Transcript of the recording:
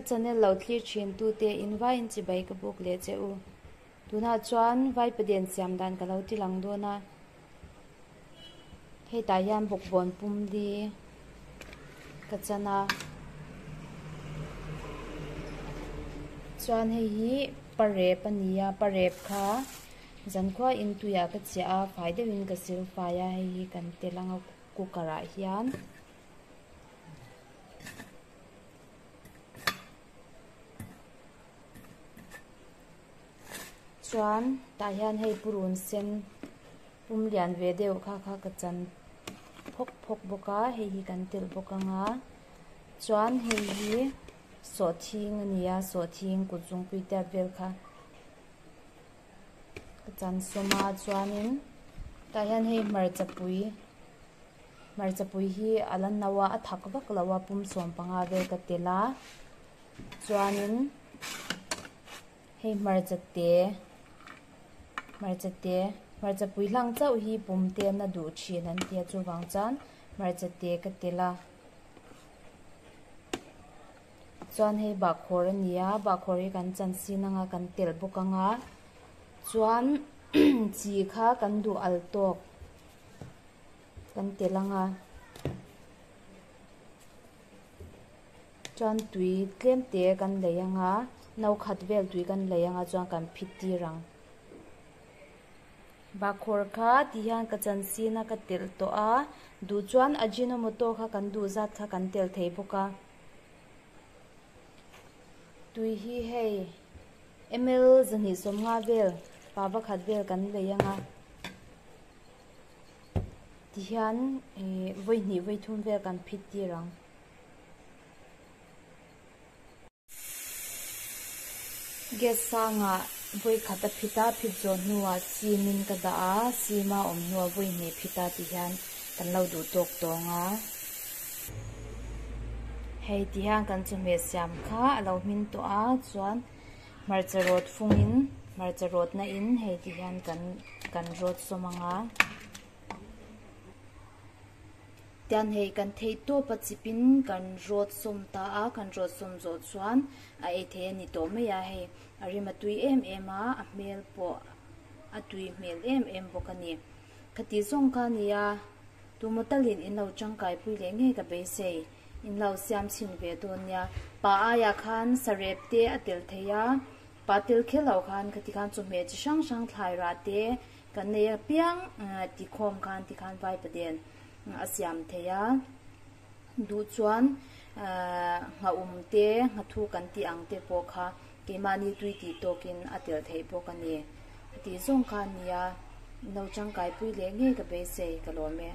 Ka channel lo thlir thin tute in vaiin chibai ka buk leh che u. Tunah chuan Vaipaden siam dan ka lo ti lang dawn a. Hetah hian bawkbawn pum li ka chan a. Chuan hei hi parep a ni a, parep kha zankhua in tuiah ka chiah a, fai deuhin ka sil fai a, hei hi kan tel ang a cooker ah hian. Chuan tah hian hei purun sen pum lian ve deuh kha kha ka chan phawk phawk bawk a hei hi kan telh bawk ang a chuan hei hi sawhthing a ni a sawhthing kut zungpui tiat vel kha ka chan sawm a chuanin tah hian hei hmarchapui. Hmarchapui hi a la no a, a thak vak lo a, pum 15 vel ka tel a. Chuanin hei hmarcha te, hmarcha te, hmarchapui hlang chauh hi pum te na duh thin an tia chuvang chuan hmarcha te ka tel a. Chuan hei bahkhawr a ni a, bahkhawr hi kan chan sin anga kan tel bawk anga chuan chi kha kan duh al tawk. Kan tel ang a chuan tui tlem te kan lei ang a no khat vel tui kan lei ang a chuan kan phit tir ang bahkhawr kha ti hian ka chan sin a ka telh tawh a duh chuan ajinomoto kha kan duh zat kha kan tel thei bawk a tui hi hei. Ml 250 vel pa pakhat vel kan lei ang a tihian ih vawi hnih vawi thum vel kan phit tir ang. Gas sangah vawi khat a phit a phit zawh hnuah sim in ka dah a sim a awm hnuah vawi hnih phit a tihian kan lo duh tawk tawng a. Hei tihian kan chawhmeh siam kha a lo hmin tawh a chuan hmarcha rawt fungin hmarcha rawtna in hei tihian kan kan rawt sawm ang a tian hei kan theih tawp a chipin kan rawt sawm ta a kan rawt sawm zawh chuan a ei thei a ni tawh mai a hei a rim a tui em em a a hmel pawh a tui hmel em em bawk a ni khati zawng kha a ni a. Tumaw talin in lo tangkai pui leh ngei ka beisei. In lo siam chhin ve dawn nia. Pa aiah khan sarep te a tel thei a, pa tel kher lo khan khati khan chawhmeh chi hrang hrang thlai rah te kan nei apiang tikhawm khan tikhan vaipaden a siam thei a. Duh chuan nghaum te nghathu kan tih ang te pawh kha keimahni tui tih tawkin a tel theih bawk a ni. A tih zawng kha a nia, no tangkai pui leh ngei ka beisei ka lawm e.